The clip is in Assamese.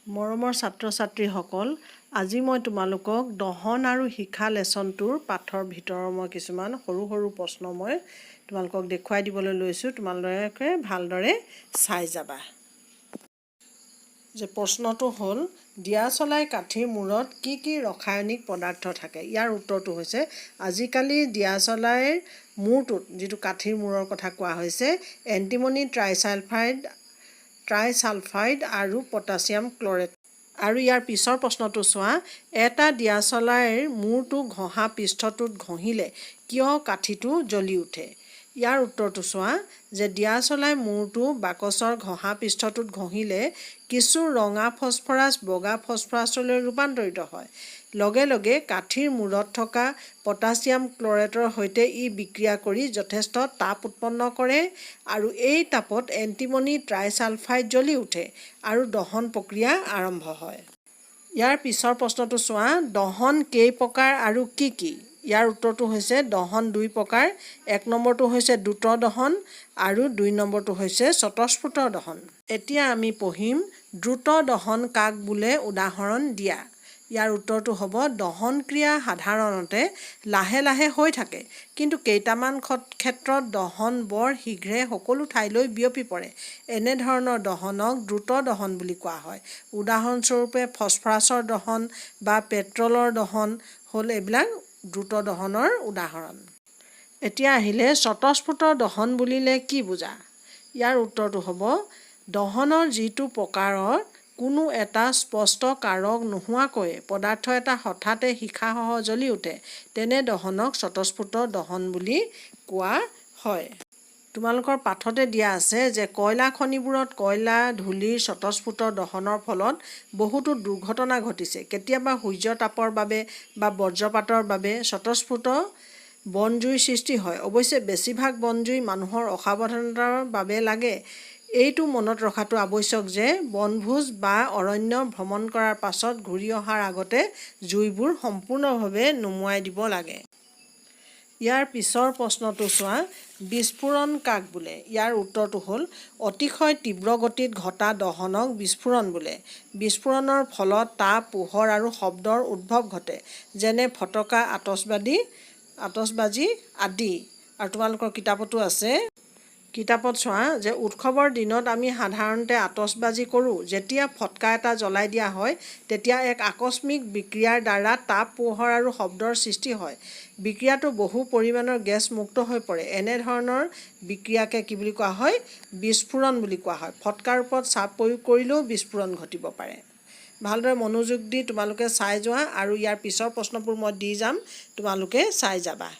মৰমৰ ছাত্ৰ ছাত্ৰীসকল, আজি মই তোমালোকক দহন আৰু শিখা লেচনটোৰ পাঠৰ ভিতৰৰ মই কিছুমান সৰু সৰু প্ৰশ্ন মই তোমালোকক দেখুৱাই দিবলৈ লৈছোঁ। তোমালোকে ভালদৰে চাই যাবা যে প্ৰশ্নটো হ'ল, দিয়াচলাই কাঠিৰ মূৰত কি কি ৰাসায়নিক পদাৰ্থ থাকে? ইয়াৰ উত্তৰটো হৈছে, আজিকালি দিয়াচলাইৰ মূৰটোত, যিটো কাঠিৰ মূৰৰ কথা কোৱা হৈছে, এণ্টিমনি ট্ৰাইছালফাইড আৰু পটাছিয়াম ক্লৰেট। আৰু ইয়াৰ পিছৰ প্ৰশ্নটো চোৱা, এটা দিয়াচলাইৰ মূৰটো ঘঁহা পৃষ্ঠটোত ঘঁহিলে কিয় কাঠিটো জ্বলি উঠে? ইয়াৰ উত্তৰটো চোৱা যে দিয়াচলাই মূৰটো বাকচৰ ঘঁহা পৃষ্ঠটোত ঘঁহিলে কিছু ৰঙা ফছফৰাছ বগা ফছফৰাছলৈ ৰূপান্তৰিত হয়। লগে লগে কাঠিৰ মূৰত থকা পটাছিয়াম ক্লৰেটৰ সৈতে ই বিক্ৰিয়া কৰি যথেষ্ট তাপ উৎপন্ন কৰে আৰু এই তাপত এণ্টিমনি ট্ৰাইছালফাইড জ্বলি উঠে আৰু দহন প্ৰক্ৰিয়া আৰম্ভ হয়। ইয়াৰ পিছৰ প্ৰশ্নটো চোৱা, দহন কেই প্ৰকাৰ আৰু কি কি? ইয়াৰ উত্তৰটো হৈছে, দহন দুই প্ৰকাৰ। এক নম্বৰটো হৈছে দ্ৰুত দহন আৰু দুই নম্বৰটো হৈছে স্বতঃস্ফূৰ্ত দহন। এতিয়া আমি পঢ়িম, দ্ৰুত দহন কাক বোলে? উদাহৰণ দিয়া। ইয়াৰ উত্তৰটো হ'ব, দহন ক্ৰিয়া সাধাৰণতে লাহে লাহে হৈ থাকে, কিন্তু কেইটামান ক্ষেত্ৰত দহন বৰ শীঘ্ৰে সকলো ঠাইলৈ বিয়পি পৰে। এনেধৰণৰ দহনক দ্ৰুত দহন বুলি কোৱা হয়। উদাহৰণস্বৰূপে ফছফৰাছৰ দহন বা পেট্ৰলৰ দহন হ'ল এইবিলাক দ্ৰুত দহনৰ উদাহৰণ। এতিয়া আহিলে, স্বতঃস্ফূৰ্ত দহন বুলিলে কি বুজা? ইয়াৰ উত্তৰটো হ'ব, দহনৰ যিটো প্ৰকাৰত কোনো এটা স্পষ্ট কাৰক নোহোৱাকৈয়ে পদাৰ্থ এটা হঠাতে শিখাসহ জ্বলি উঠে, তেনে দহনক স্বতঃস্ফূৰ্ত দহন বুলি কোৱা হয়। তোমালোকৰ পাঠতে দিয়া আছে যে কয়লা খনিবোৰত কয়লা ধূলিৰ স্বতঃস্ফূৰ্ত দহনৰ ফলত বহুতো দুৰ্ঘটনা ঘটিছে। কেতিয়াবা সূৰ্যৰ তাপৰ বাবে বা বজ্ৰপাতৰ বাবে স্বতঃস্ফূৰ্ত বনজুইৰ সৃষ্টি হয়। অৱশ্যে বেছিভাগ বনজুই মানুহৰ অসাৱধানতাৰ বাবে লাগে। এইটো মনত ৰখাটো আৱশ্যক যে বনভোজ বা অৰণ্য ভ্ৰমণ কৰাৰ পাছত ঘূৰি অহাৰ আগতে জুইবোৰ সম্পূৰ্ণভাৱে নুমুৱাই দিব লাগে। ইয়াৰ পিছৰ প্ৰশ্নটো চোৱা, বিস্ফোৰণ কাক বোলে? ইয়াৰ উত্তৰটো হ'ল, অতিশয় তীব্ৰ গতিত ঘটা দহনক বিস্ফোৰণ বোলে। বিস্ফোৰণৰ ফলত তাপ, পোহৰ আৰু শব্দৰ উদ্ভৱ ঘটে, যেনে ফটকা, আতচবাজী আদি। আৰু তোমালোকৰ কিতাপতো আছে। কিতাপত চোৱা যে উৎসৱৰ দিনত আমি সাধাৰণতে আতচবাজি কৰোঁ। যেতিয়া ফটকা এটা জ্বলাই দিয়া হয়, তেতিয়া এক আকস্মিক বিক্ৰিয়াৰ দ্বাৰা তাপ, পোহৰ আৰু শব্দৰ সৃষ্টি হয়। বিক্ৰিয়াটো বহু পৰিমাণৰ গেছ মুক্ত হৈ পৰে। এনেধৰণৰ বিক্ৰিয়াকে কি বুলি কোৱা হয়? বিস্ফোৰণ বুলি কোৱা হয়। ফটকাৰ ওপৰত চাপ প্ৰয়োগ কৰিলেও বিস্ফোৰণ ঘটিব পাৰে। ভালদৰে মনোযোগ দি তোমালোকে চাই যোৱা আৰু ইয়াৰ পিছৰ প্ৰশ্নবোৰ মই দি যাম, তোমালোকে চাই যাবা।